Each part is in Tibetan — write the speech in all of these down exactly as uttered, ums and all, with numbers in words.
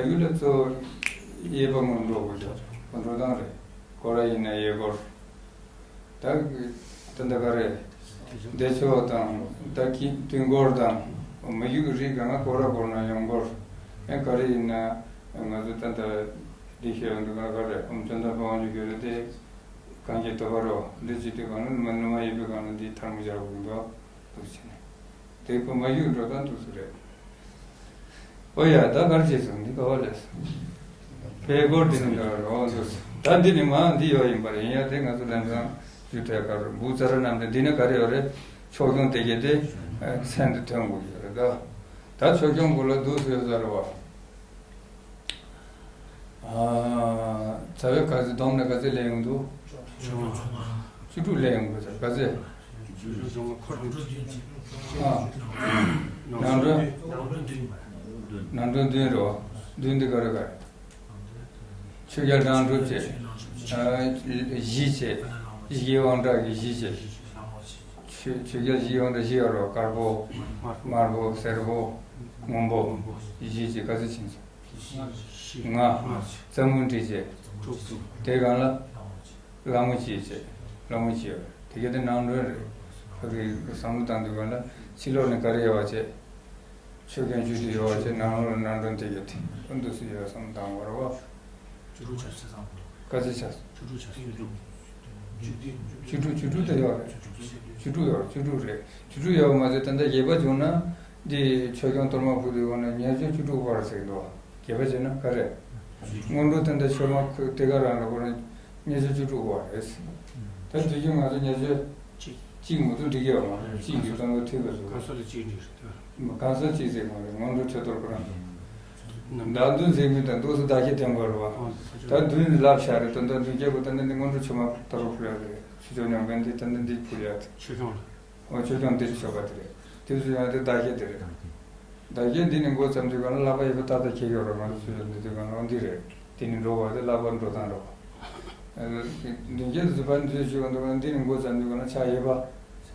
ཡུལ་ལ་གཙོ་གཡས་པ་སྔོན་འགྲོ་དགོས་ཀྱང་འགྲོ་སྟངས་རེད། སྐོར་ར་ཡིན་ན་གཡས་སྐོར། ད་ད་ལྟ་ག་རེ། བདེ་མཆོག་དང་ད་ཀྱི་དུས་འཁོར་དང་མི་ཡུལ་གྱི་རིགས་གང་ལ་སྐོར་ར་སྐོར་ན་ཡོང་སྐོར། ཨེ་ག་རེ་ཡིན་ན་ང་ཚོ་ད་ལྟ་འདི་ཤེས་ཡོང་དུས་ག་རེ་ག་རེ་ཨོཾ་ཙནྡན་པ་དབང་ཕྱུག་གི་རེད་དེ། གང་གི་དོ་བ་རོ་འདི་ཅི་དུས་གང་ལ་མ་ནུ་མ་ཡོད་པའི་གང་ལ་འདི་ཐལ་མོ་སྦྱར་དགོས་འདུག་འདུག་བྱས་ནས། དེ་ཁོ་མ་ཡུལ་འགྲོ་སྟངས་འདུག་སུ་རེད། ཨོ་ཡ་ད་གར་བྱས་སོང་འདི་ག་བ་ལས་སོང་། པད་སྐོར་འདི་ནི་འདྲ་རོ་འདུག་སོང་། ད་འདི་ནི་མ་འདི་ཡོད་ཡིན་པ་རེད། ཡིན་ཡ་དེ་ང་ཚོ་ལམ་སང་ཡུལ་ཐད་ཀར་འབུ་ཙ་ར་རྣམས་དེ་འདི་ནི་ག་རེ་ཡོད་རེད། ཕྱོགས་སྐྱོང་དེ་གས་དེ་མཚན་དུ་ཐོན་དགོས་ཡོད་རེད་ད། ད་ཕྱོགས་སྐྱོང་དགོས་ལ་འདུག་སུ་ཡོད་ས་རེད་བ། ཚ་བའི་ག་ཚོད་བསྡོམས་ནས་ག་ཚོད་ལེན་ཡོང་འདུག་བཅུ་དྲུག་ལེན་ཡོང་དགོས་ཟེར་ག་ཚོད། ཨ། ནང་གྲོན། ནང་གྲོན་བདུན་རེད་བ། བདུན་འདི་ག་རེ་ག་རེ། ཆོས་རྒྱལ་རང་གྲོལ་བྱས། ཨ། བཞི་བྱས། བཞི་གི་དབང་དྲག་གི་བཞི་བྱས། ཆོས་ཆོས་རྒྱལ་བཞི་དབང་དྲག་བཞི་ཡོད་རེད་བ། དཀར་པོ། དམར་པོ། སེར་པོ། སྔོན་པོ། བཞི་བྱས་ག་ཚོད་ཕྱིན་སོང་། ལྔ། རྩ་མུན་དྲི་བྱས། དེ་གང་ལ། ལ་མོ་བྱས་བྱས། ལ་མོ་བྱས་པ་དེ་ག་དེ་ནང་གྲོན་རེད། ཕ་གི་བསམ་བློ་བཏང་དུས་གང་ལ་ཕྱི་ལོགས་ནས་ག་རེ་ཡོད་བ་བྱས། ཆོས་སྐྱོང་བཅུ་དེ་ཡོད་བ་བྱས་ནང་ལོགས་ལ་ནང་གྲོན་དེ་ག་དེ་ཨ་འདུག་སུ་ཡོད་བསམ་བཏང་བ་རེད་བ། བཅུ་དྲུག་ཆགས་སོང་། ག་ཚོད་ཆགས་སོང་། བཅུ་དྲུག་ཆགས་སོང་། བཅུ་དྲུག་བཅུ་དྲུག་དེ་ཡོད་རེད། བཅུ་དྲུག་ཡོད་བཅུ་དྲུག་རེད། བཅུ་དྲུག་ཡོད་མ་ཟད་ད་ལྟ་རྒྱས་པ་བྱུང་ན། འདི་ཆོས་སྐྱོང་གཏོར་མ་ཕུལ་དུས་འོང་ན་ཉེར་སྦྱོར་བཅུ་དྲུག་བར་ཟེར་གྱི་འདུག་རྒྱས་པ་བྱས་ན་ག་རེ། སྔོན་འགྲོ་ད་ལྟ་མཆོད་མ་ཁོས་དེ་ག་རང་ལ་ཁོ་རང་ཉེར་སྦྱོར་བཅུ་དྲུག་བར་རེད། ད་དུས་རྒྱུན་ང་ཚོ་ཉེར་སྦྱོར་གཅིག་མ་གཏོགས་འགྲིག་གི་ཡོད་མ་རེད། གཅིག་གིས་བསམ་བློ་ཐིག་པ་བཟོ་ག་ས་ལ་གཅིག་འགྲིག་རེད། གང་ཟག་གཅིག་ཟེར་གང་རེད། སྔོན་འགྲོ་ཆོས་གཏོར་ཁོ་རང་། བདག་མདུན་ཟེར་མི་དང་འདུག་སེ་བདག་བསྐྱེད་བསྟན་དགོས་རེད་བ། ད་མདུན་ལབ་བཞག་རེད། ད་ལྟ་མདུན་བསྐྱེད་དགོས། ད་ལྟ་འདི་སྔོན་འགྲོ་ཆོས་མ་ལྟ་བུ་ཕུལ་ཡག་རེད། ཆོས་སྐྱོང་ཉམས་མཁན་འདི་ད་ལྟ་འདི་ཕུལ་ཡག་རེད། ཆོས་སྐྱོང་ལ། འོ་ཆོས་སྐྱོང་འདི་མཆོད་པ་དེ་རེད། དེ་ཚོ་ཡང་དེ་བདག་བསྐྱེད་དེ་རེད། བདག་བསྐྱེད་འདི་ནི་འགོ་བརྩམས་དུས་གང་ལ་ལག་པ་གཡས་པ་ཏག་ཏག་འཁྱེར་ཡོད་རེད། ང་ཚོ་ཆོས་སྐྱོང་འདི་དུས་གང་ལ་འོ་འདི་རེད། དེ་ནི་འགྲོ་བ་དེ་ལག་པ་འགྲོ་སྟངས་རེད་བ། མདུན་བསྐྱེད་དུ་ཕར་འཛུལ་བཅུག་ག་འདུག་ག་འདི་ནི་འགོ་བརྩམས་དུས་གང་ལ་ཕྱག་གཡས་པ་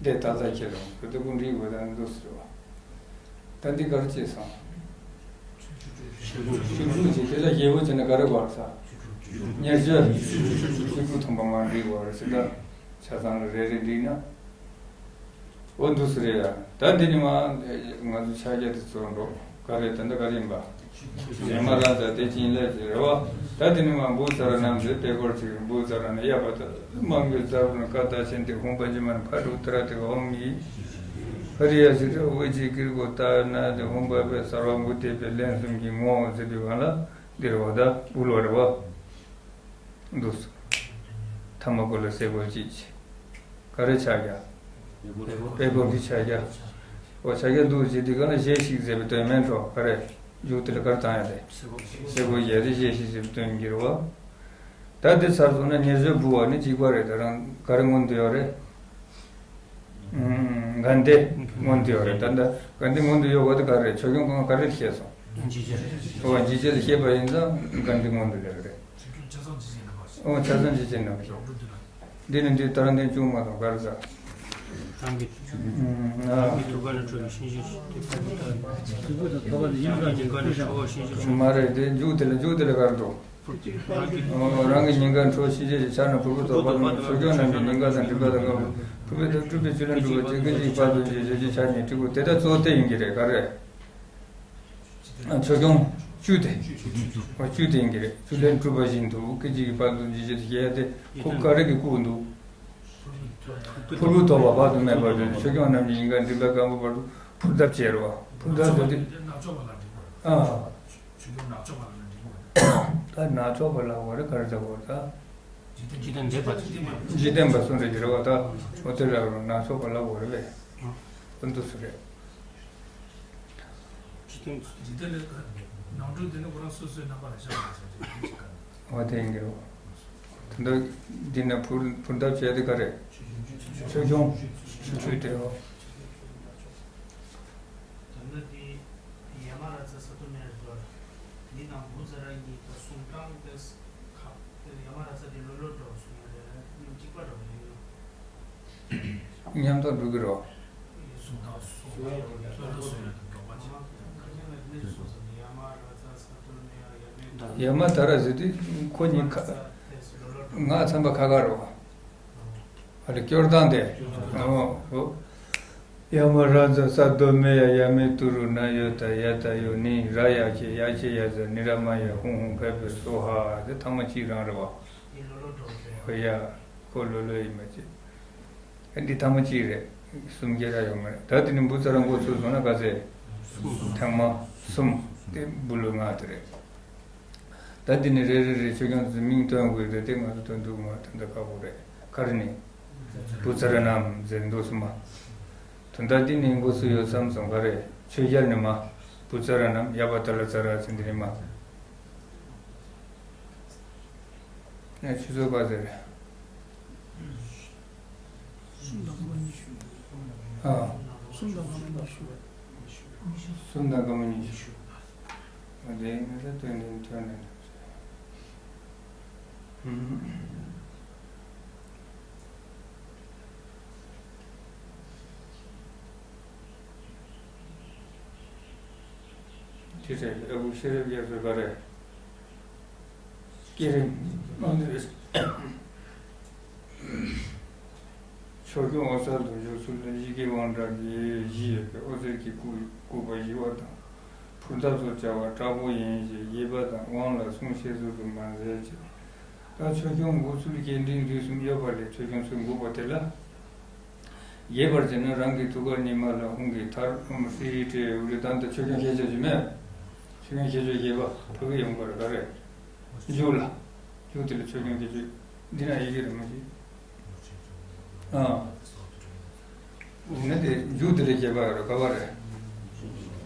འདི་ཏག་ཏག་འཁྱེར་རེད་བ། དེ་ཀུན་འདྲིས་དགོས་ད་ནི་འདུག་ཟེར་བ། ད་འདི་ག་རེ་བྱས་སོང་། བཅུ་དྲུག་བྱས་དེ་ལ་ཞེ་པོ་བྱས་ན་ག་རེ་བར་ས། ཉེར་སྦྱོར་བཅུ་དྲུག་ཐམ་པ་མར་འགྲིག་བར་སི་ད་ཆ་ཚང་ལ་རེ་རེ་འགྲིག་ན། འོ་འདུག་སེ་རེད་ཡ། ད་འདི་ནི་མ་ང་ཚོ་ཕྱག་རྒྱ་དེ་ཚོ་འགྲོ་ག་རེ་ད་འདི་ག་རེ་ཡིན་པ། ཡ་མ་ར་ཛ་དེ་ཅིན་ལས་ཀྱི་རེད་བ། ད་དེ་ནི་མ་འབུ་ཙ་ར་རྣམས་ཟེར་པད་སྐོར་ཅིག་འབུ་ཙ་ར་ནི་གཡས་པ་དང་དམངས་ཀྱི་རྩ་བར་ཀ་ད་ཆེན་ཏེ་ཧུམ་པ་ཇི་མན་ཕ་དྲུག་ཏ་ར་ཏེ་ཧོམ་མི། ཧ་རི་ཡ་ཞི་ཏྲ་ཝེ་ཅི་ཀིར་གོ་ཏ་ན་ཏེ་ཧུམ་པ་པེ་སར་བ་མུ་ཏེ་པེ་ལན་གསུམ་གྱི་ངོ་བོ་ཟེར་བའི་བར་ལ་འདིར་བ་ད་འབུལ་བ་རེད་བ། འདུག་སོ། ཐ་མ་གོ་ལ་སེ་གོལ་གཅིག་བྱས། ག་རེ་ཕྱག་རྒྱ། པད་སྐོར་གྱི་ཕྱག་རྒྱ། འོ་ཕྱག་རྒྱ་འདུག་ཅེས་དེ་ག་ལ་བཞེས་ཤིག་ཟེར་བའི་དོན་མིན་འགྲོ་ག་རེ། མཇུག་དེ་ལ་ག་རེ་བཏང་ཡ་དེ། སེ་གོལ་བཞེས་ཏེ་བཞེས་ཤིག་ཟེར་བའི་དོན་གྱི་རེད་བ། ད་དེ་ཚར་སོང་ན་ཉེར་སྦྱོར་འབུལ་བ་ནི་གཅིག་པ་རེད། ད་རང་ག་རེ་སྔོན་དུ་ཡོད་རེད། ཨུམ། དགའ་ལྡན་སྔོན་དུ་ཡོད་རེད། ད་ལྟ་དགའ་ལྡན་སྔོན་དུ་ཡོད་པ་དེ་ག་རེ་རེད། ཆོས་སྐྱོང་གང་ག་རེ་བཤད་སོང་། འཇིགས་བྱེད། འོ་འཇིགས་བྱེད་ལ་བཤད་པ་ཡིན་ཙང་དགའ་ལྡན་སྔོན་དུ་ཡོད་རེད། འོ་ཆ་ཚང་འཇིགས་བྱེད་རྣམ་པ་ཞེས། འདི་ནི་འདི་ལྟར་འདོན་ཅུང་མ་དང་གར་ཟ། རང་གི། ཨ། རང་གི་ཐུགས་ཀ་ནས་འཕྲོ་བའི་གཤིན་རྗེ་ཞིག་དེ་ཕ་གི་ལྟར། ཐུགས་ཀ་ནས་འཕྲོ་བའི་གཤིན་རྗེ་ཞིག་མ་རེད་དེ་མཇུག་དེ་ལ་མཇུག་དེ་ལ་གར་འགྲོ། རང་གི་སྙིང་གར་འཕྲོ་གཤིན་རྗེ་ཞིག་ཕྱག་ན་ཕུར་བུ་དོག་པ་རྣམས་ཆོས་སྐྱོང་རྣམས་ཀྱི་སྙིང་ག་དང་མགྲིན་པ་དང་རྔ་བོ་ཕུར་བུ་དང་སྤྲུལ་པའི་བཅུད་ལེན་སྒྲུབ་པ་ཅན་སྐད་ཅིག་བར་དུ་འཇིགས་བྱེད་ཀྱི་ཕྱག་གཉིས་བྲིས་གོ་དེ་ལྟར་གཙོ་བོ་དེ་ཡིན་གྱི་རེད་ག་རེ། ཆོས་སྐྱོང་བཅུ་དེ། བཅུ་དེ་ཡིན་གྱི་རེད། བཅུད་ལེན་གྲུབ་པ་བཞིན་དུ་སྐད་ཅིག་གིས་བར་དུ་འཇིགས་བྱེད་དུ་སྐྱེ་ཡ་དེ་ཁོ་ག་རེ་གི་སྐུ་འདུག་ཕུར་བུ་དོག་པ་བར་དུ་མེད་པར་སྟོན། ཆོས་སྐྱོང་རྣམས་ཀྱི་སྙིང་ག་མགྲིན་པའི་རྒན་པོ་བར་དུ་ཕུར་གདབ་བྱས་རོ། ཕུར་གདབ་བྱས་ཏེ། ཨ། ད་ནག་ཕྱོགས་པ་ལ་བ་རེ་ག་རེ་བྱ་དགོས་རེད་ད། འཇིག་རྟེན་འདས་པ་འཇིག་རྟེན་པ་གསུམ་རེད་ཀྱི་རེད་བ་ད། འོ་དེ་ལ་ནག་ཕྱོགས་པ་ལ་བ་རེ་བས། ཨ་འདུག་སུ་རེད། འཇིག་རྟེན་འཇིག་རྟེན་ལས་ནང་ཁྲོལ་དེ་ནི་ཁོ་རང་སོ་སོའི་རྣམ་པ་ལ་བཞག་པ་བྱས་ཏེ་ཡིན་གཅིག་ག་རེད། འོ་དེ་ཡིན་གྱི་རེད། ད་ལྟ་འདི་ནས་ཕུར་ཕུར་འདབ་བྱས་ཏེ་ག་རེད། ཆོས་སྐྱོང་ཆོས་སྤྲུལ་དེ་འོ། ད་ལྟ་འདི་ཡ་མ་ར་ཙ་ས་ཏུ་མེ་ར་ཟོར་འདི་དང་བུ་ཛ་ར་གཉིས་ད་གསུང་སྟངས་དེ་ཁ་དེ་ཡ་མ་ར་ཙ་དེ་ལོ་ལོ་འགྲོ་གསུང་ཡ་རེད་མཉམ་གཅིག་པ་འགྲོ་ཡིན། མཉམ་དུ་འགྲོ་གི་རོ། གསུང་སྟངས་གསུང་ཡ་ལོ་ལོ་གསུང་ཡ་དང་འགྲོ་པ་ཆེ། ཁ་ཉན་ལ་གནས་སོ་ས་ནི་ཡ་མ་ར་ཙ་ས་ཏུ་མེ་ར། ཡ་མ་ད་ར་ཟེར་དུས་ཁོ་གཉིས་ཁ། ང་ཚན་པ་ཁ་ཁ་རོ། ཨ་ལེ་སྐྱོར་སྟངས་དེ། ཨོ་ཨོ། ཡ་མ་ར་ཛ་ས་དོ་མེ་ཡ་ཡ་མེ་ཏུ་རུ་ན་ཡོ་ད་ཡ་ད་ཡོ་ནི་ར་ཡ་ཁྱེ་ཡ་ཁྱེ་ཡ་ཛ་ནི་ར་མ་ཡ་ཧུང་ཧུང་ཕེ་ཕེ་སོ་ཧ་དེ་ཐ་མ་གཅིག་རང་རེད་བ། ཨོ་ཡ། ཁོ་ལོ་ལོ་ཡིན་མ་ཅི། ཨ་འདི་ཐ་མ་གཅིག་རེད། གསུམ་བརྒྱ་ར་ཡོང་མ་རེད། ད་དེ་ནི་འབུ་ཙ་ར་མགོ་ཚུགས་སོང་ན་ག་ཚད། ཐེངས་མ་གསུམ། དེ་འབུ་ལོ་ལྔ་དེ་རེད། ད་འདི་ནི་རེ་རེ་རེ་ཆོས་སྐྱོང་དུ་མིང་སྟོན་དགོས་རེད་དེ་ང་ཚོ་སྟོན་ཐུབ་མ་ཐོན་ད་ཁག་པོ་རེད། ཁ་རེ་ནི། བུ་ཚ་ར་རྣམས་ཟེར་འདུག་སུ་མ། དོན་དག་འདི་ནི་འགོ་སུ་ཡོད་བསམ་སོང་ག་རེ་ཆོས་རྒྱལ་ནི་མ། བུ་ཚ་ར་རྣམས་ཡ་པ་ཏ་ལ་ཚ་ར་ཚེ་འདི་ནི་མ། ངས་ཆུ་ཚོད་པ་ཟེར། གསུམ་དང་སྐར་མ་ཉི་ཤུ། ཨ། གསུམ་དང་སྐར་མ་ཉི་ཤུ། གསུམ་དང་སྐར་མ་ཉི་ཤུ། ཨ་དེ་ངས་ད་སྟོན་ནས་ཐོན་ནས། ཧུམ། ཅི་བྱས་ཨ་ཁུ་ཤེས་རབ་རྒྱ་མཚོས་ག་རེ། བསྐྱེད་རིམ་གནང་དུས། ཆོས་སྐྱོང་འོད་གསལ་དུ་བཞུགས་ཚུལ་ལ་ཡི་གེ་དབང་དྲག་གི་བཞི་ཡོད་པའི་འོད་ཟེར་གྱི་སྐུ་སྐུ་པ་ཞི་བ་དང་ཕུར་འདབ་སོགས་བྱ་བ་དྲག་པོ་ཡིན་ཞེས་དགྱེས་པ་དང་དབང་ལ་གསུང་བཤད་ཟུར་དུ་མ་མཛད་ཅིང་། ད་ཆོས་སྐྱོང་འགོ་ཚུལ་སྐྱེ་འབྲིང་བསྡུས་གསུམ་ཡོད་པ་ལས་ཆོས་སྐྱོང་ཚུལ་འགོ་པ་དེ་ལ། རྒྱས་པར་བྱས་ན་རང་གི་ཐུགས་ཀར་ཉི་མ་ལ་ཧཱུྃ་གི་མཐར་ཨོཾ་ཧྲཱིཿ་ཏྲཱི་ཨུ་ལུ་ཏནྟ། ཆོས་སྐྱོང་ཁྱད་ཆོས་ཅིག་མེད། ཆོས་སྐྱོང་ཁྱད་ཆོས་རྒྱས་པ་ཕ་གི་ཡོང་པར་ག་རེ། མཇུག་ལ། མཇུག་དེ་ལ་ཆོས་སྐྱོང་ཁྱད་ཆོས། འདི་ན་ཡི་གེ་རེ་མ་ཞིག་ཨ། འདི་ན་དེ་མཇུག་དེ་ལ་རྒྱས་པ་ཡོད་རེད་ག་བ་རེད།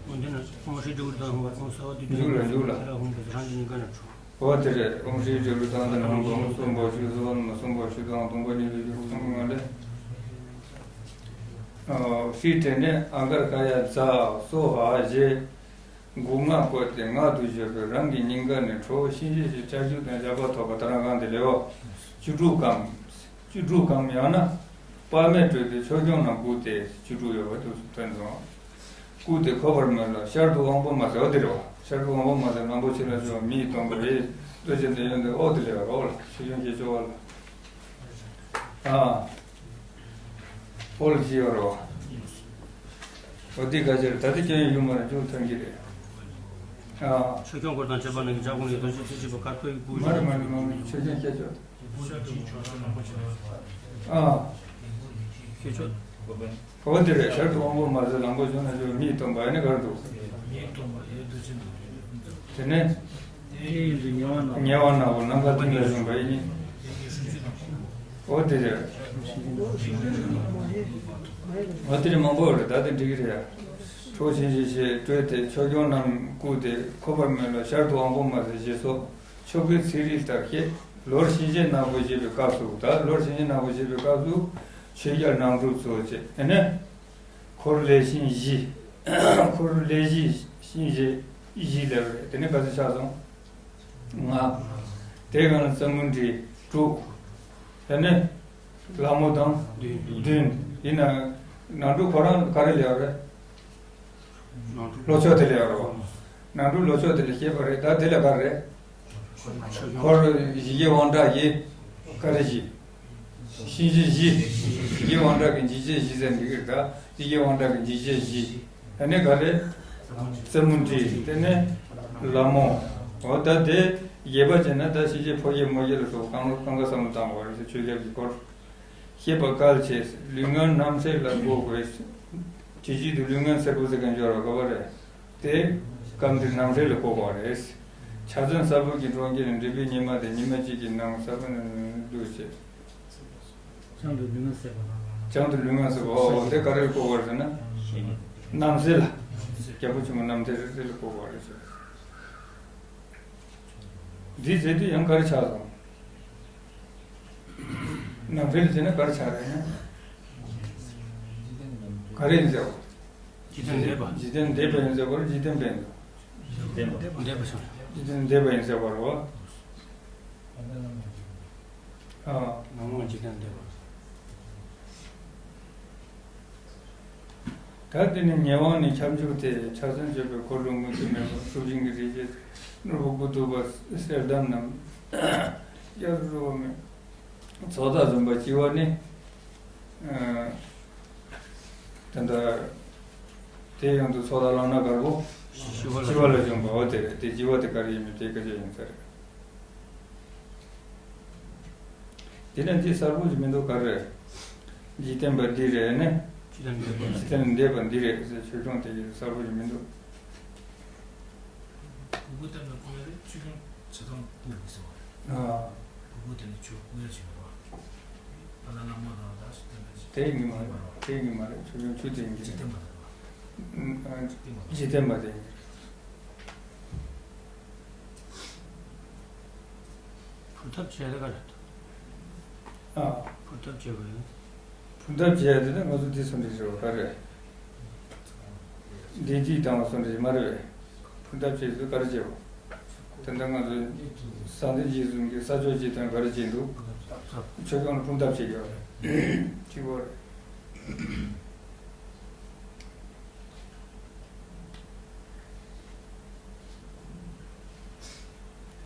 འོ་འདི་ན་ཨོཾ་ཧྲཱིཿ་ཏྲཱི་ཨུ་ལུ་ཏནྟ་ཧཱུྃ་ཧཱུྃ་སྭ་བྷཱ་ཏི་ཏྲཱི། མཇུག་ལ་མཇུག་ལ། ཨ་ར་ཧཱུྃ་གི་རང་གི་སྙིང་ག་ན་འཁྲུག་འོ་དེ་རེད། ཨོཾ་ཧྲཱིཿ་ཏྲཱི་ཨུ་ལུ་ཏནྟ་ན་ཧཱུྃ་གསུམ་པ་ཞུ་སོ་ནམ་གསུམ་པ་ཞུ་དང་སྟོང་པ་ཉིད་ལ་ཞུ་གསུམ་ང་ལས། ཨོ་ཧྲཱིཿ་ཏྲཱི་ནས་ཨ་གར་ཀ་ཡ་ཛ་སོ་ཧ་ཞེས་འགུགས་སྔགས་བཀོད་དེ་ངག་ཏུ་བརྗོད་པས་རང་གི་སྙིང་ག་ནས་ཁྲོ་བོ་གཤིན་རྗེ་ཞེས་ཕྱག་བཅུ་དང་བཅའ་བ་ཐོབ་པ་ད་རང་གང་དེ་ལེའོ། བཅུ་དྲུག་གམ། བཅུ་དྲུག་གམ་ཡང་ན། དཔག་མེད་སྤྲོས་ཏེ་ཆོས་སྐྱོང་རྣམས་བཀུག་སྟེ་བཅུ་དྲུག་ཡོད་པ་དུ་ཐོན་སོང་། བཀུག་སྟེ་འཁོར་བར་མོས་ལ་ཤར་དུ་དབང་པོ་མ་ཟེར་བ་དེ་རེད་བ། ཤར་དུ་དབང་པོ་མ་ཟེར་གླང་པོ་ཆེ་ལ་སྤྱོད་པ་མིའི་སྡོང་པོ་རེད། ལྟོས་བཅས་འདི་ཡོན་ཏན་ཨོ་དེ་ལས་བ་རོ་ལ་ཆོས་སྐྱོང་ཁྱད་ཆོས་བ་ལ། ཨ། ཨོ་ལ་ཅི་ཡོད་རོ། ཨོ་དེ་ག་ཅེར་ད་དེ་སྐྱོན་ཡོད་མ་རེད་ཅུང་ཐོན་གྱི་རེད། ཨ། ཆོས་སྐྱོང་སྐོར་དང་བཅས་པ་ནི་བྱ་གོང་ལས་དོན་ཆེན་ཚེ་གཅིག་པ་གར་ཕོད་ཀྱི་སྐུ། མ་རེད་མ་རེད་མ་རེད་ཆོས་སྐྱོང་ཁྱད་ཆོས། ཨ། ཁྱད་ཆོས། འོ་དེ་རེད། ཤར་དུ་དབང་པོ་མ་ཟེར་གླང་པོ་ཆེ་ན་ཆོས་མིའི་སྟོན་པ་ཡིན་ན་གར་འདུག་དེ་ནས། ཉེ་བ་ནག་པོ་ནམ་མཁའ་ལྡིང་ལ་བཞེངས་པ་ཡིན། འོ་དེ་རེད། འོ་དེ་རེད་མང་པོ་རེད་ད་དེ་འགྲིག་གི་རེད། ཁྲོ་བོ་གཤིན་རྗེ་ཞེས་སྤྲོས་ཏེ་ཆོས་སྐྱོང་རྣམས་བཀུག་སྟེ་འཁོར་བར་མོས་ལ་ཤར་དུ་དབང་པོ་མ་ཟེར་ཞེས་སོགས། ཆོ་གའི་ཚིག་རིས་ལྟར་བཤད། ལོར་གཤིན་རྗེ་ནག་པོ་བཞེས་པའི་སྐབས་སུ། ད་ལོར་གཤིན་རྗེ་ནག་པོ་བཞེས་པའི་སྐབས་སུ། ཆོས་རྒྱལ་རྣམ་དྲུག་ཚོ་བཅས་ཨེ་ནས། འཁོར་ལས་གཤིན་བཞི། འཁོར་ལས་གཤིན་བཞི་གཤིན་རྗེ་བཞི་ལས་པ་རེད། དེ་ནས་ག་ཚོད་ཆགས་སོང་། ལྔ། དེ་གང་ལ་རྩེ་མོ་འདྲེ་དྲུག་དེ་ནས་ལ་མོ་དང་བདུན། ཡིན་ན་ནང་དྲུག་ཁོ་རང་ག་རེ་ལས་པ་རེད། ལྷོ་ཕྱོགས་དེ་ལས་རོ། ནང་དྲུག་ལྷོ་ཕྱོགས་དེ་ལས་སྐྱེས་པ་རེད། ད་དེ་ལ་ག་རེ་རེད། འཁོར་ཡི་གེ་དབང་དྲག་གི་ག་རེ་བཞི། གཤིན་རྗེ་བཞི། ཡི་གེ་དབང་དྲག་གི་འཇིགས་བྱེད་བཞི་ཟེར་འདི་གིར་ད་ཡི་གེ་དབང་དྲག་གི་འཇིགས་བྱེད་བཞི། དེ་ནས་ག་རེ། རྩེ་མོ་འདྲེ་དེ་ནས་ལ་མོ། འོ་ད་དེ་རྒྱས་པ་བྱས་ན་ད་གཤིན་རྗེ་ཕོ་རྒྱས་མོ་རྒྱས་ལ་སོགས་གང་གང་ག་བསམ་བློ་བཏང་དགོས་རེད་ཟེར་ཆོས་རྒྱལ་གྱི་སྐོར། བཤད་པ་གལ་ཆེ། ལུས་ངན་རྣམ་སྲས་ལ་གོ་དགོས། དེ་བཞིན་དུ་ལུས་ངན་སེར་པོ་ཟེར་མཁན་སྦྱོར་བ་ག་བ་རེད། དེ་སྐབས་འདིར་རྣམ་སྲས་ལ་གོ་དགོས་རེད། ཕྱག་མཚན་གསལ་པོ་གྱི་འཕྲོ་འགྱེད་ནི་འབྲས་བུའི་ཉི་མ་སྟེ་ཉི་མ་གཅིག་གི་ནང་གསལ་པོ་ནི་འདུ་བྱེད། བྱང་དུ་ལུས་ངན་སེར་པོ། བྱང་དུ་ལུས་ངན་སེར་པོ། འོ་དེ་ག་རེ་ལ་གོ་དགོས་རེད་ཟེར་ན། རྣམ་སྲས་ལ། རྒྱལ་པོ་ཆེན་པོ་རྣམ་སྲས་ལ་གོ་དགོས་རེད་ཟེར། འདི་ཟེར་དུས་ཡང་ག་རེ་ཆགས་སོང་། ནང་འཕེལ་ཟེར་ན་ག་རེ་ཆགས་རེད་ན། ག་རེ་ཡིན་ཟེར་བ། འཇིག་རྟེན་འདས་པ། འཇིག་རྟེན་འདས་པ་ཡིན་ཟེར་བ་རེད་འཇིག་རྟེན་འཕེལ་འདུག་འདས་པ། འཇིག་རྟེན་འདས་པ་ཡིན་ཟེར་བ་རེད་བ། ཨ། ནང་མ་འཇིག་རྟེན་འདས་པ། ད་དེ་ནི་ཉེ་བའང་ནི་ཁྱབ་འཇུག་སྟེ། ཕྱག་མཚན་བརྗོད་པའི་འཁོར་ལོ་མུ་གེ་མེད་པ། སྲོག་ཤིང་གི་རིགས་བརྒྱད་ནོར་བུ་དགུ་བདུག་པ་གསེར་འདམ་རྣམས་རྒྱ་རུ་རུ་བ་མེད། ཚོགས་བདག་འཛོམས་པ་བྱེ་བ་ནི། ཨ། དེ་འདྲ། དེ་ཡང་དུ་ཚོགས་བདག་ལག་ན་དཀར་པོ་ཞི་བ་ལ་ཞི་བ་ལ་བྱོན་པའོ། དེ་རེད། དེ་བྱེ་བ་དེ་ག་རེ་ཡིན་མིན་དེ་སྐད་ཆ་ཡིན་ས་རེད། དེ་ནས་འདི་གསལ་པོ་ཞིག་མི་འདུག་ག་རེ། འཇིག་རྟེན་པ་འདི་རེད་ནི། འཇིག་རྟེན་འདས་པ། འཇིག་རྟེན་འདས་པ་འདི་རེད་ཟེར། ཆོས་སྐྱོང་དེ་གས་གསལ་པོ་ཞིག་མི་འདུག་གུ་གུ་བསྟན་པའི་སྐུ་ཡ་རེད། ཆོས་སྐྱོང་བྱེ་ཐང་སྐུ་ཡ་ཟེར་བ་རེད། ཨ། གུ་གུ་དེ་ནི་ཆོས་སྐུ་ཡ་ཆེ་བ། ཨ་ལ་ལ་མོ་དང་ད་སུ་བསྟན་པའི། དེ་ཡིན་གྱི་མ་རེད། དེ་ཡིན་གྱི་མ་རེད། ཆོས་སྐྱོང་ཆོས་དེ་ཡིན་གྱི་འཇིག་རྟེན་པ་རེད་བ། ཨ། འཇིག་རྟེན་པ་དེ་ཡིན་གྱི་རེད། ཕུར་ཐབས་བྱས་ཏེ་ག་རེད། ཨ། ཕུར་ཐབས་བྱས་པ་ཡིན། ཕུར་ཐབས་བྱས་ཏེ་ནི་ང་ཚོ་འདི་སུ་འདྲ་བྱེད་པ་ག་རེད། འདི་འཇིག་དང་བ་སུ་འདྲ་བྱེད་མ་རེད་པས། ཕུར་ཐབས་བྱས་ཏེ་ག་རེ་བྱེད་པ། དེ་འདྲ་ང་ཚོ་ས་འདི་འཇིག་གསུམ་གྱི་ས་ཕྱོགས་འཇིག་དང་ག་རེ་བྱེད་འདུག་ཆོས་སྐྱོང་ལ་ཕུར་ཐབས་བྱེད་ཀྱི་ཡོད་རེད། གཅིག་པོ་རེད།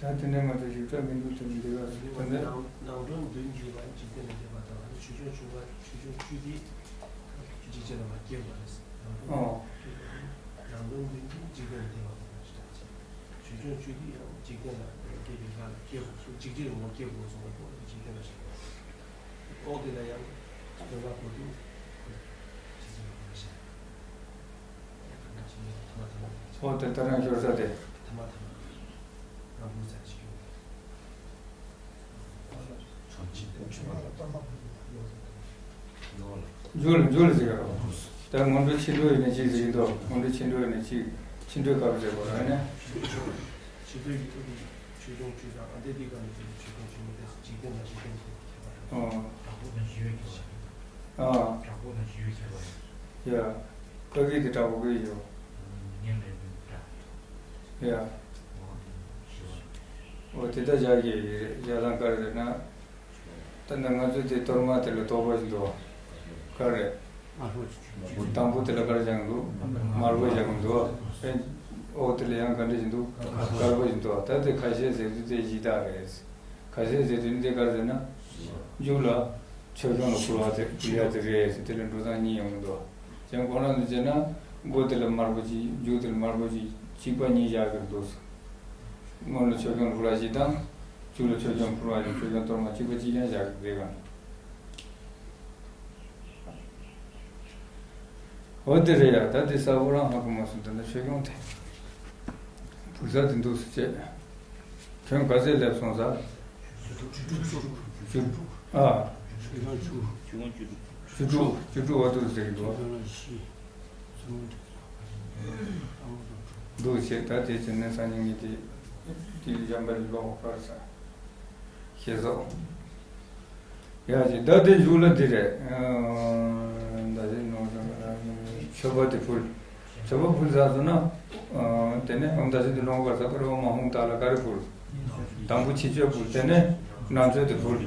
ད་དེ་ནས་ང་ཚོ་ཞིབ་ཕྲ་མི་འདུག་དེ་མི་འདུག་ཨ། ད་ནི་ནང་ནང་དོན་མདུན་གྱི་བ་འཇིག་རྟེན་ལ་འདས་པ་དང་། ཆོས་སྐྱོང་བཅུ་པ། ཆོས་སྐྱོང་བཅུ་དེ་འཇིག་རྟེན་ལ་མ་སྐྱེས་པ་རེད། ནང་དོན། ཨོ། ནང་དོན་མདུན་གྱི་འཇིག་རྟེན་ལ་འདས་པ་དང་ཞེས་པ་བྱས། ཆོས་སྐྱོང་བཅུ་དེ་ཡང་འཇིག་རྟེན་ལ་སྐྱེས་པའི་སྒང་ལ་སྐྱེས་དགོས་སོ། འཇིག་རྟེན་ལ་སྐྱེས་དགོས་སོ། འཇིག་རྟེན་ལ་སྐྱེས། འོག་དེ་ལ་ཡང་དོན་ལ་གོ་དུས་ཁོ་ཇི་སྲིད་ཡོད་པར་བཤད། ཨོ་དེ་ལྟར་ན་ཤོར་ས་དེ། མཇུག་ལ་མཇུག་ལ་ཟེར་ག་རོ། ད་སྔོན་འགྲོ་ཕྱི་འགྲོ་ཡིན་ན་གཅིག་ཟེར་གྱི་འདུག་སྔོན་འགྲོ་ཕྱི་འགྲོ་ཡིན་ན་གཅིག་ཕྱི་འགྲོའི་སྐབས་ཟེར་དགོས་ར་ནི། ཕྱི་འགྲོའི་ཡུལ་དུ་ཆོས་སྐྱོང་བཅུ་དང་། ཨ་འདས་དེ་ག་ནས་ཆོས་སྐྱོང་ཆེན་མོ་དེ་འཇིག་རྟེན་དང་འཇིག་རྟེན་མཐུན་ཁྱད་པར། ཨོ། དྲག་པོ་དང་ཞི་བའི་ཁྱད་པར། ཨ། དྲག་པོ་དང་ཞི་བའི་ཁྱད་པར། ཡ། ཀ་གི་དེ་དྲག་པོ་གི་ཡོད། ཉེ་མེད་པའི་དྲག་ཡ། འོ་དེ་ལྟ་བཞག་གི་ཡོད་རེད། ཡ་དང་ག་རེ་རེད་ན། ད་ནི་ང་ཚོ་དེ་གཏོར་མ་དེ་ལ་གཏོར་བ་ཞིག་འདུག་བ། ག་རེ། དང་པོ་དེ་ལ་ག་རེ་བཞག་འདུག་དམར་པོ་བཞག་འདུག་བ། འོག་དེ་ལ་ཡང་ག་འདྲ་ཞིག་འདུག་དཀར་པོ་ཞིག་འདུག་བ། ད་དེ་ཁ་ཤས་ཟེར་དུས་དེ་གཞི་བདག་རེད། ཁ་ཤས་ཟེར་དུས་འདི་ག་རེ་ཟེར་ན། མཇུག་ལ་ཆོས་སྐྱོང་ལ་ཕུལ་བ་དེ་ཕུལ་ཡ་དེ་རེད་ཟེར། དེ་ལ་འགྲོ་སྟངས་གཉིས་ཡོང་གི་འདུག་བ། ཡང་ཁོ་རང་ཚོ་བྱས་ན། མགོ་དེ་ལ་དམར་པོ་གཅིག་མཇུག་དེ་ལ་དམར་པོ་གཅིག་གཅིག་པ་གཉིས་བཞག་གི་འདུག་སྔོན་ལ་ཆོས་སྐྱོང་ཕུལ་བ་གཅིག་དང་། མཇུག་ལ་ཆོས་སྐྱོང་ཕུལ་བ་གཅིག་ཆོས་སྐྱོང་གཏོར་མ་གཅིག་པ་གཅིག་རྐྱང་བཞག་གི་རེད་ག། འོ་དེ་རེད་ཡ། ད་དེ་གསལ་པོ་རང་ཧ་གོ་མ་སོང་། ད་ནི་ཆོས་སྐྱོང་དེ་ཕུལ་ས་དེ་འདུག་སེ་བྱས། ཁྱོད་ག་ཚོད་སླེབས་སོང་ས། བཅུ་དྲུག་ཨ། བཅུ་དྲུག་བཅུ་དྲུག་བཅུ་དྲུག་བ་འདུག་ཟེར་གྱི་འདུག་འདུག་བྱས། ད་དེ་བྱས་ནས་སང་ཉིན་ངས་དེ་དེ་གཞན་པ་ལ་ཀློག་པར་ས། ཞེས་སོགས། ཡ་ཅིག་ད་དེ་མཇུག་ལ་འདི་རེད། ཨ། ད་དེ་ནང་དུ་མཆོད་པ་དེ་ཕུལ། མཆོད་པ་ཕུལ་ཚར་སོང་ན། ཨ། དེ་ནས་ཨོཾ་ཏཱ་ཙི་ཏི་ལོང་ཀ་ས་པ་རི་ཝ་མ་ཧཱ་ཧཱུྃ་ཏཱ་ལ་ག་རེ་ཕུལ། དང་པོ་ཕྱི་མཆོད་ཕུལ། དེ་ནས་ནང་མཆོད་དེ་ཕུལ།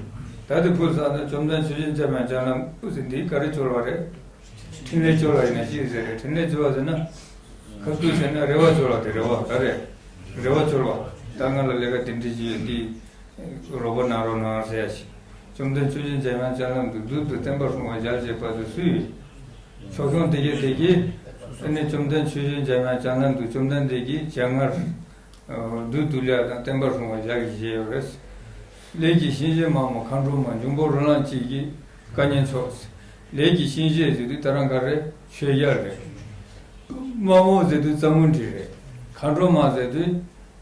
ད་དེ་ཕུལ་ཚར་ན་བཅོམ་ལྡན་མཆོད་སྦྱིན་འཇམ་དབྱངས་སྤྱན་ལམ་དུ་ཟེར། འདི་ག་རེ་བཅོལ་བ་རེད། ཕྲིན་ལས་བཅོལ་བ་ཡིན་ན་ཅི་ཟེར་རེད། ཕྲིན་ལས་བཅོལ་བ་ཟེར་ན། ཁ་ཐུག་ཟེར་ན་རེ་བ་བཅོལ་བ་དེ། རེ་བ་ག་རེ། རེ་བ་བཅོལ་བ། ད་ང་ལ་ལས་ཀ་དེ་འདྲ་ཅིག་ཡོད། འདི་རོགས་པ་གནང་རོགས་གནང་ཟེར་ཡ་ཞིག་བཅོམ་ལྡན་མཆོད་སྦྱིན་འཇམ་དབྱངས་སྤྱན་ལམ་དུ། བདུད་དུ་བསྟན་པ་སྲུང་བར་ཞལ་བཞེས་པ་དེ་སུ་ཡིན། ཆོས་སྐྱོང་དེ་གས་དེ་གིས། ཨ་ནི་བཅོམ་ལྡན་མཆོད་སྦྱིན་འཇམ་དབྱངས་སྤྱན་ལམ་དུ་བཅོམ་ལྡན་འདས་ཀྱིས་སྤྱན་སྔར་བདུད་འདུལ་ཡ་དང་བསྟན་པ་སྲུང་བར་ཞལ་བཞེས་ཡོད་རེད། ལས་ཀྱི་གཤིན་རྗེ་མ་མོ་མཁའ་འགྲོ་མ། འབྱུང་པོ་རོ་ལངས་སྐྱིད་ཀྱི་བཀའ་ཉན་མཆོག་ལས་ཀྱི་གཤིན་རྗེ་ཟེར་དུས་ད་རང་ག་རེ། ཆོས་རྒྱལ་རེད། མ་མོ་ཟེར་དུས་རྩ་མུ་འབྲེལ་རེད། མཁའ་འགྲོ་མ་ཟེར་དུས་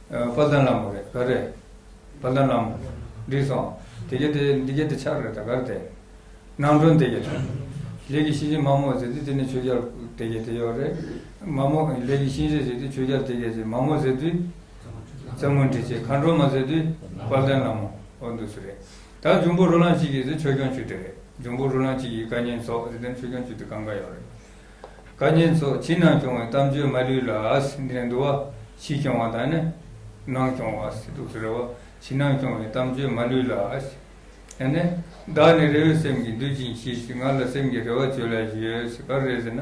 དཔལ་ལྡན་ལྷ་མོ་རེད། ག་རེ། དཔལ་ལྡན་ལྷ་མོ། འགྲིག་སོང་། དེ་ག་དེ་འདི་ག་དེ་ཆགས་རེད། ད་ག་རེ་དེ། ནང་དོན་དེ་ག་དེ། ལས་ཀྱི་གཤིན་རྗེ་མ་མོ་ཟེར་དུས་དེ་ནི་ཆོས་རྒྱལ་དེ་ག་དེ་ཡོད་རེད། མ་མོ་ལས་ཀྱི་གཤིན་རྗེ་ཟེར་དུས་ཆོས་རྒྱལ་དེ་ག་དེ། མ་མོ་ཟེར་དུས་རྩ་མུ་འབྲེལ་བྱེད། མཁའ་འགྲོ་མ་ཟེར་དུས་དཔལ་ལྡན་ལྷ་མོ། འོ་འདུག་སེ་རེད། ད་འབྱུང་པོ་རོ་ལངས་སྐྱིད་ཀྱི་ཟེར་ཆོས་སྐྱོང་བཅུ་དེ་རེད། འབྱུང་པོ་རོ་ལངས་སྐྱིད་ཀྱི་བཀའ་ཉན་ཚོགས་ཟེར་དེ་ཆོས་སྐྱོང་བཅུ་དེ་གང་ག་ཡོད་རེད། བཀའ་ཉན་ཚོགས། ཕྱི་ནང་སྐྱོང་བའི་གཏམ་བརྗོད་མ་ལུས་ལ། འདི་ནས་འདུག་བ། ཕྱི་སྐྱོང་བ་དང་ནི། ནང་སྐྱོང་བ་ཟེར་འདུག་སེ་རེད་བ། ཕྱི་ནང་སྐྱོང་བའི་གཏམ་བརྗོད་མ་ལུས་ལ། ཡང་ནི། བདག་ནི་རེ་བའི་སེམས་ཀྱིས་འདུད་ཅིང་མཆིས། ང་ལ་སེམས་ཀྱི་རེ་བ་བཅོལ་ཡ་ཞིག་ཡོད་ཟེར། ག་རེ་རེད་ཟེར་ན།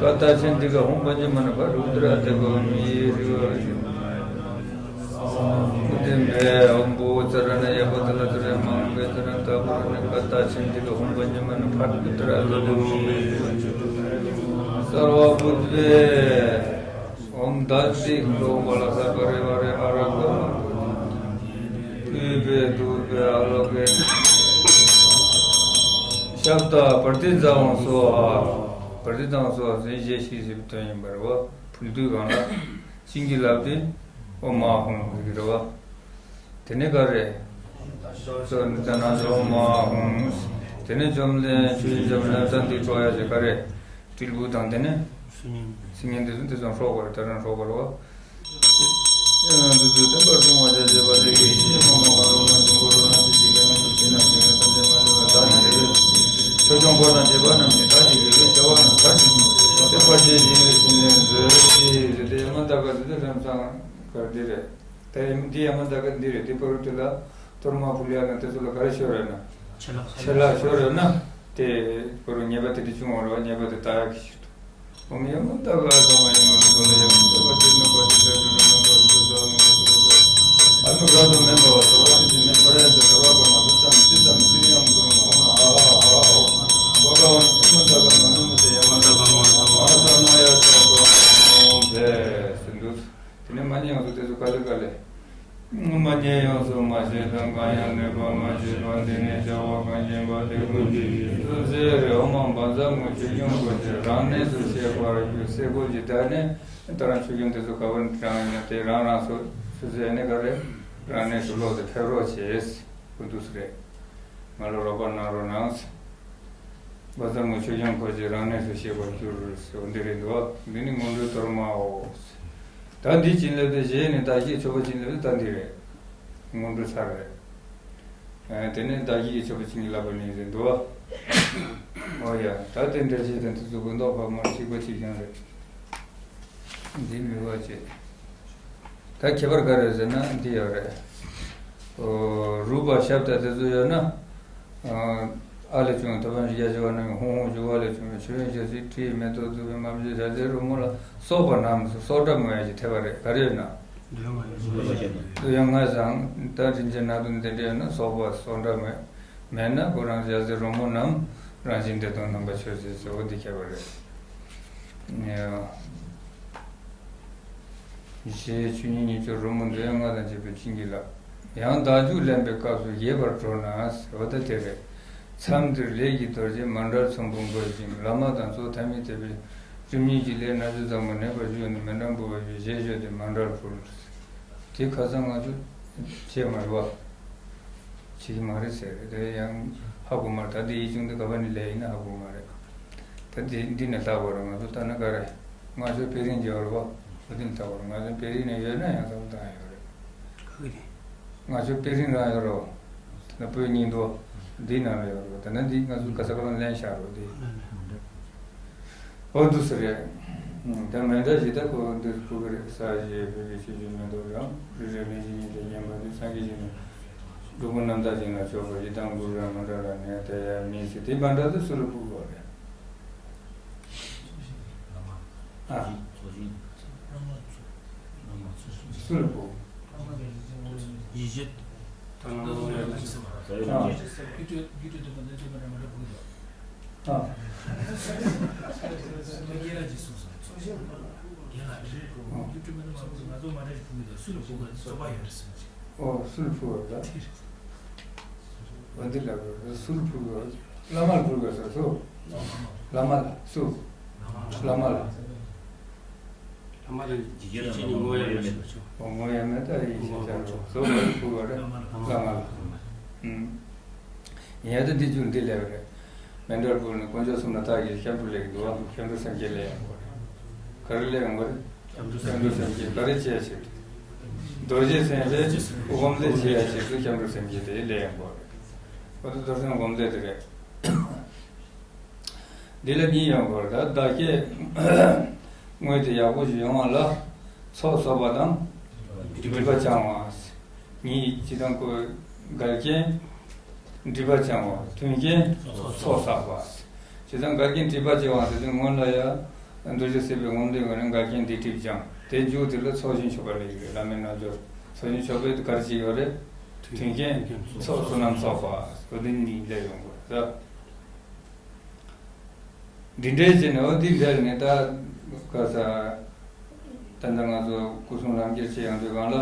ཀ་ཏ་ཆན་ཏི་ཀ་ཧཱུྃ་པཉྩ་མ་ན་ཕཊ་ཨུ་ཏྲ་ཏ་ཀ་ཧཱུྃ་ཡེ་ཧྲཱིཿ་ཨ་ཏི་མེ་ཨོཾ་བྷོ་ཙ་ར་ཎ་ཡ་པ་ཏ་ལ་ཙ་ར་མ་ཧཱུྃ་གེ་ཙ་ར་ཏ་པ་ར་ཎ་ཀ་ཏ་ཆན་ཏི་ཀ་ཧཱུྃ་པཉྩ་མ་ན་ཕཊ་ཨུ་ཏྲ་ཏ་ཀ་ཧཱུྃ་ཡེ་ཧྲཱིཿ་སརྦ་བུདྡྷེ། ཨོཾ་དཱ་ཏི་ལོ་ཀ་ལ་ས་པ་རི་ཝཱ་རེ་ཨ་ར་ཀ་མ་ཀུ་ཏི་པུཥྤེ་དྷཱུ་པེ་ཨཱ་ལོ་ཀེ་ཤབྡ་པྲ་ཏི་ཛྭ་ཧཱུྃ་སྭཱ་ཧཱ། པྲ་ཏི་ཛྭ་ཧཱུྃ་སྭཱ་ཧཱ་ཟེར་རྗེས་ཤིག་ཟེར་བའི་དོན་ཡིན་པ་རེད་བ། འབུལ་དུས་གང་ལ་བྱིན་གྱིས་བརླབས་ཏེ་ཨོཾ་མ་ཧཱུྃ་ཟེར་གྱི་རེད་བ། དེ་ནས་ག་རེ། སོ་ནི་ཙ་ན་ཨོཾ་མ་ཧཱུྃ། དེ་ནས་བཅོམ་ལྡན་ཆོས་ཀྱི་བྱ་བ་ལ་ས་འདི་སྤྲོ་ཡ་ཞེས་ག་རེ། དྲིལ་བུ་དང་དེ་ནས་སིལ་སྙན་འདི་ཚོ་འདི་ཚོ་སྲོག་གོ་རེ་ད་རང་སྲོག་གོ་རེ་བ། ཆོས་སྐྱོང་འཁོར་དང་བཅས་པ་རྣམས་ཀྱིས་བདག་གི་རེ་བའི་བྱ་བ་རྣམས་མཐར་ཕྱིན་ནོ། དེ་ཡ་མ་ད་ག་ཟེར་དུས་རིམ་སང་ག་འདི་རེད། དེ་འདི་ཡ་མ་ད་ག་འདི་རེད། དེ་པ་རུ་དེ་ལ་གཏོར་མ་ཕུལ་ཡ་ན་དེ་ཚོ་ལ་ག་རེ་ཤོར་རེད་ན། ཆད་ལྷག་ཆད་ལྷག་ཤོར་རེད་ན། དེ་པ་རུ་ཉེས་པ་དེ་འདྲ་བྱུང་བ་རེད་བ། ཉེས་པ་དེ་དག་ཡག་གི་ཕྱིར་དུ། ཨོཾ་ཡ་མ་ད་ག་ས་མ་ཡ་མ་ན་པ་ལ་ཡ་མ་ད་ག་ཏི་ན་པ་ཏི་ད་ཏུ་ན་པ་ཏི་ད་ས་མ་ཏི་ད། ཨ་ནུ་ར་དོ་མེན་པ་བ་ས་བ་ཏི་ཏི་མེ་པ་ར་ཡ་ད་ས་བ་པ་མ་ཏི་ཙམ་ཏི་ཙམ་ཤི་རི་ཡ་མ་ཏུ་ན་ཧོ་ན་ཨ་ཧ་ཨ་ཧ་ཨོ། བ་ག་བ་ན་ཡ་མ་ད་ག་མ་ནུ་མ་ཏི་ཡ་མ་ད་ག་མ་ན་མ་ཧ་ས་མ་ཡ་ད་ཏོ་ཨོཾ་བེ་སི་འདུ། དེ་ནས་མ་ཉེས་ཡོངས་སུ་དེ་ཚོ་ག་ལེ་ག་ལེ། མ་ཉེས་ཡོངས་སུ་མ་བྱས་དང་། གང་ཡང་ནུས་པ་མ་བྱས་པ་འདི་ནི་བྱ་བ་གང་ཡིན་པ་དེ་ཀུན་གྱི་རྗེས་སུ་ཟེར་རེ། ཨོཾ་ཨཱཿབཛ་མུ་ཆོས་སྐྱོང་འཁོར་བཅས་རང་གནས་སུ་གཤེགས་པར་གྱུར་ཟེར་དགོས་ཀྱི། ད་ནི་ད་རང་ཆོས་སྐྱོང་དེ་ཚོ་ག་བར་དྲངས་ཡིན་ན་དེ་རང་རང་སོ་སོ་ཟེར་ནས་ག་རེ་རང་གནས་སུ་ལོག་སྟེ་ཕེབས་རོགས་བྱས། ཀུན་ཏུ་སུ་རེད། ང་ལ་རོགས་པ་གནང་རོགས་གནང་། བཛྲ་མུ་ཆོས་སྐྱོང་འཁོར་བཅས་རང་གནས་སུ་གཤེགས་པར་གྱུར་ཟེར་བ་འདི་རེད་འདུག་འདི་ནི་སྔོན་འགྲོའི་གཏོར་མའོ། ད་འདི་བྱིན་རླབས་དེ་བཞེས་ནས་བདག་བསྐྱེད་མཆོད་པ་བྱིན་རླབས་དེ་ད་འདི་རེད། སྔོན་འགྲོ་ཚར་རེད། ཨ་དེ་ནས་བདག་བསྐྱེད་མཆོད་པ་བྱིན་གྱིས་བརླབས་པ་ནི་ཟེར་འདུག་འོ་ཡ། ད་དེ་འདྲ་ཞིག་དང་དེ་ཚོ་དགོན་ཐོག་ཕ་མར་གཅིག་པ་གཅིག་རྐྱང་རེད། འདི་མི་བ་བྱེད། ད་ཁྱད་པར་ག་རེ་ཟེར་ན་འདི་ཡོད་རེད། ཨོ། རཱུ་པ་ཤབྡ་དེ་ཚོ་ཡོད་ན། ཨ། ཨ་ལས་བྱུང་བའི་ཐོབ་པ་ཡང་ཞིག་རྒྱ་ཆེ་བ་རྣམས་ཀྱི་ཧཱུྃ་ཧཱུྃ་བྱུང་བ་ལས་བྱུང་བའི་མཆོད་ཡོན་ཞལ་གཟིགས་ཁྲིའི་མེ་ཏོག་བདུག་པའི་མ་བཅོས་བྱ་རྫས་རོལ་མོ་ལ་སོགས་པ་རྣམས་སུ་སོགས་སྒྲ་མོ་ཡང་ཞིག་ཐེབས་པ་རེད། ག་རེ་ཡོད་ན། འདོད་ཡོན་ལྔ་ཡོད་ན། འདོད་ཡོན་ལྔ་ཡོད་ན་ད་དྲིན་ཅན་ནང་དུ་འདི་འདྲ་ཡོད་ན་སོགས་པ་སོགས་སྒྲ་མེད་མེད་ན་ཁོ་རང་ཞལ་གཟིགས་རོལ་མོ་རྣམས་རང་བཞིན་བདེ་སྟོང་རྣམ་པར་ཆོས་ཅན་ཟེར་བ་འདི་ཁྱད་པར་རེད། ཞེས་ཆོས་ཉིད་ཉིད་ཆོས་རོལ་མོ་འདོད་ཡོན་ལྔ་དང་བཅས་པའི་བྱིན་གྱིས་བརླབས། ཡང་བདག་འཇུག་ལེན་པའི་སྐབས་སུ་རྒྱས་པར་སྤྲོ་ན་ཟེར་བ་ད་དེ་རེད། མཚམས་འདིར་ལས་ཀྱི་རྡོ་རྗེ་མཎྜལ་ཚོམ་བུ་བགོས་ཤིང་བླ་མ་དང་གཙོ་བོ་ཐ་མལ་དད་པས་སྒྲིབ་གཉིས་ཀྱི་ལས་སྣ་ཚོགས་ཚང་མ་ནེམ་པར་གཞོམ་ནས་མཎྜལ་འབུལ་བ་ཞུས་ཞེས་བརྗོད་དེ་མཎྜལ་ཕུལ། དེ་ཁ་སང་ང་ཚོ་བྱས་མ་རེད་བ། བྱེད་ཀྱི་མ་རེད་ཟེར་རེད། དེ་ཡང་ཧ་གོ་མ་རེད། ད་དེ་ཡིག་ཆུང་དེ་ག་པ་ནས་ལས་ཡིན་ན་ཧ་གོ་མ་རེད། ད་དེ་འདི་ནས་ལྟ་དགོས་རེད། ང་ཚོ་ལྟ་ན་ག་རེ། ང་ཚོའི་དཔེ་རིང་རྒྱག་རེད་བ། འོ་དེ་ནས་ལྟ་དགོས་རེད། ང་ཚོའི་དཔེ་རིང་ནས་ཡོད་ན་ཡང་བསམ་བློ་བཏང་ཡོད་རེད། ག་གི་རེད། ང་ཚོའི་དཔེ་རིང་རང་ཡོད་རེད་བ། དེ་ན་པོད་གཉིས་འདུག་འདིའི་ནང་ལ་ཡོད་རེད་བ། དེ་ན་འདི་ང་ཚོ་ག་ས་ག་ལ་ལེན་བཞག་རེད་བ་དེ། འོ་འདུག་སེ་རེད། ད་མཎྜལ་ཞིག་ད་ཁོ་འདིར་ཕུལ་གི་རེད། ས་གཞི་བོད་ཀྱི་ཆོས་བརྒྱུད་མེ་ཏོག་རང་རི་རབ་གླིང་བཞི་ཉིད་དུ་བརྒྱན་པ་དེ། སངས་རྒྱས་ཀྱི་ནི་སྒྲུབ་ཕུག་རྣམ་དག་ཅན་ལ་མཆོད་པ་ཡི་དམ་གུ་རུ་ར་མཎྜལ་ར་ནས་དེ་ཡ་མིན་ཞིག་དེ་མཎྜལ་དེ་སུ་ལ་ཕུལ་དགོས་རེད། ཨ། སུ་ལ་ཕུལ། ཡེ་ཤེས། ད་ང་ལོ་ཡ་ལ་ཞིག་ཨ། ཨོ་སུ་ལ་ཕུལ་བ་ད། འོ་འདི་ལ་སུ་ལ་ཕུལ་བ། བླ་མ་ལ་ཕུལ་བ་ཟེར་སུ། བླ་མ་ལ་སུ། བླ་མ་ལ། བླ་མ་ལ་ཇི་སྐད་ལ་ཇི་སྐད་ནི་ངོ་ཡ་མེད་པ་བྱུང་། ངོ་ཡ་མེད་ད་ཡིན་ཞེས་བྱ་རོགས་སོ་བ་ཕུལ་བ་རེད། བླ་མ་ལ། ཡང་ད་འདི་རྒྱུ་འདི་ལས་རེད། མཎྜལ་ཕུལ་ནས་དཀོན་མཆོག་གསུམ་ལ་བདག་གིས་སྐྱབས་འགྲོ་ལེགས་འདུག་སྐྱབས་འགྲོ་སེམས་བསྐྱེད་ལས་ཡོང་བ་རེད། ག་རེ་ལས་ཡོང་བ་རེད། སྐྱབས་འགྲོ་སེམས་བསྐྱེད་ག་རེ་བྱས་ཕྱིར། རྡོ་རྗེ་སེམས་དཔའི་སྒོམ་བཟླས་བྱེད་ཡ་ཕྱིར་དུ་སྐྱབས་འགྲོ་སེམས་བསྐྱེད་དེ་ལས་ཡོང་བ་རེད། འོ་ད་རྡོ་རྗེ་སེམས་སྒོམ་བཟླས་དེ་རེད། འདི་ལ་གཉིས་ཡོང་དགོས་རེད། ད་བདག་བསྐྱེད་དངོས་དེ་ཡག་པོ་ཞིག་ཡོང་བ་ལ་ཚོགས་གསོག་པ་དང་སྒྲིབ་པ་སྦྱང་བ། གཉིས་སྤྱི་དང་ཀོ། འགལ་རྐྱེན་སྒྲིབ་པ་སྦྱང་བ། མཐུན་རྐྱེན་ཚོགས་བསགས་པ། སྤྱི་དང་འགལ་རྐྱེན་སྒྲིབ་པ་སྦྱང་བ་དེ་ཚོ་སྔོན་ལ་ཡ་རྡོ་རྗེ་སེམས་དཔའི་སྒོམ་བཟླས་ངོས་ནས་འགལ་རྐྱེན་སྡིག་སྒྲིབ་སྦྱང་། དེ་མཇུག་དེ་ལ་ཚོགས་ཞིང་མཆོད་པ་ལས་ཀྱི་རེད། བླ་མའི་རྣལ་འབྱོར་ཚོགས་ཞིང་མཆོད་པའི་ག་རེ་བྱེད་ཡོད་རེད། མཐུན་རྐྱེན་ཚོགས་བསོད་ནམས་ཚོགས་པ། འོ་དེ་གཉིས་ལས་ཡོང་དགོས་རེད། འདི་འདྲའི་བྱས་ནས་འོ་འདི་འདྲ་ནས་ད་ག་ས་ད་ལྟ་ང་ཚོ་སྐུ་གསུམ་ལམ་ཁྱེར་བྱེད་ཡོང་དུས་སྒང་ལ་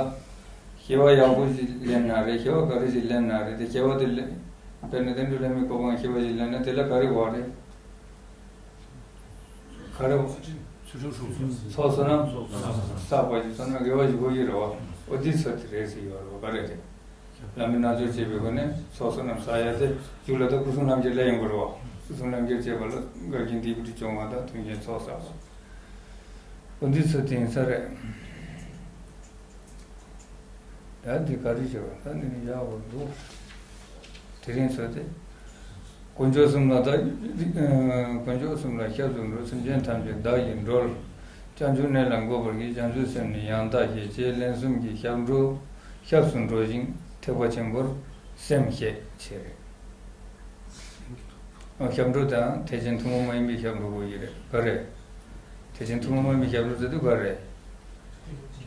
སྐྱེ་བ་ཡག་པོ་ཞིག་ལེན་ན་རེད། སྐྱེ་བ་ག་རེ་ཞིག་ལེན་ན་རེད། དེ་སྐྱེ་བ་དེ་ལེན་དཔེར་ན་དེ་འགྲོ་ལྷ་མིའི་གོ་འཕང་སྐྱེ་བ་ཞིག་ལེན་ན་དེ་ལ་ག་རེ་བ་རེད། ག་རེ་བ། ཚོགས་བསོད་ནམས་བསགས་པ་ཞིག་བསོད་ནམས་དགེ་བ་ཞིག་དགོས་ཀྱི་རེད་བ། འོ་འདི་ཚོ་དེ་རེད་ཟེར་ཡོད་རེད་བ། ག་རེ་རེད། བླ་མའི་རྣལ་འབྱོར་བྱེད་པའི་སྒོ་ནས་ཚོགས་བསོད་ནམས་བསགས་ཡ་དེ་རྒྱུད་ལ་ད་སྐུ་གསུམ་ལམ་ཁྱེར་ལས་ཡོང་གི་རེད་བ། སྐུ་གསུམ་ལམ་ཁྱེར་བྱེད་པ་ལ་འགལ་རྐྱེན་སྡིག་སྒྲིབ་སྦྱོང་བ་དང་མཐུན་རྐྱེན་ཚོགས་བསགས་པ། འོ་འདི་ཚོ་དེང་སང་རེད། ད་འདི་ག་རེ་བྱེད་པ། ད་འདི་ནི་ཡག་པོ་འདུག་དེ་རིང་ཚོ་དེ། དཀོན་མཆོག་གསུམ་ལ་བདག་དཀོན་མཆོག་གསུམ་ལ་སྐྱབས་སུ་འགྲོ། སེམས་ཅན་ཐམས་ཅད་བདག་གིས་སྒྲོལ། བྱང་ཆུབ་གནས་ལ་འགོད་པར་བགྱི། བྱང་ཆུབ་སེམས་ནི་ཡང་དག་བཞེས། ཅེས་ལན་གསུམ་གྱིས་སྐྱབས་འགྲོ་སྐྱབས་སུ་འགྲོ་ཞིང་ཐེག་པ་ཆེན་པོར་སེམས་བསྐྱེད་ཅེས་རེད། སྐྱབས་འགྲོ་དང་ཐེག་ཆེན་ཐུན་མོང་མ་ཡིན་པའི་སྐྱབས་འགྲོ་དགོས་ཀྱི་རེད། ག་རེ། ཐེག་ཆེན་ཐུན་མོང་མ་ཡིན་པའི་སྐྱབས་འགྲོ་ཟེར་དུས་ག་རེ།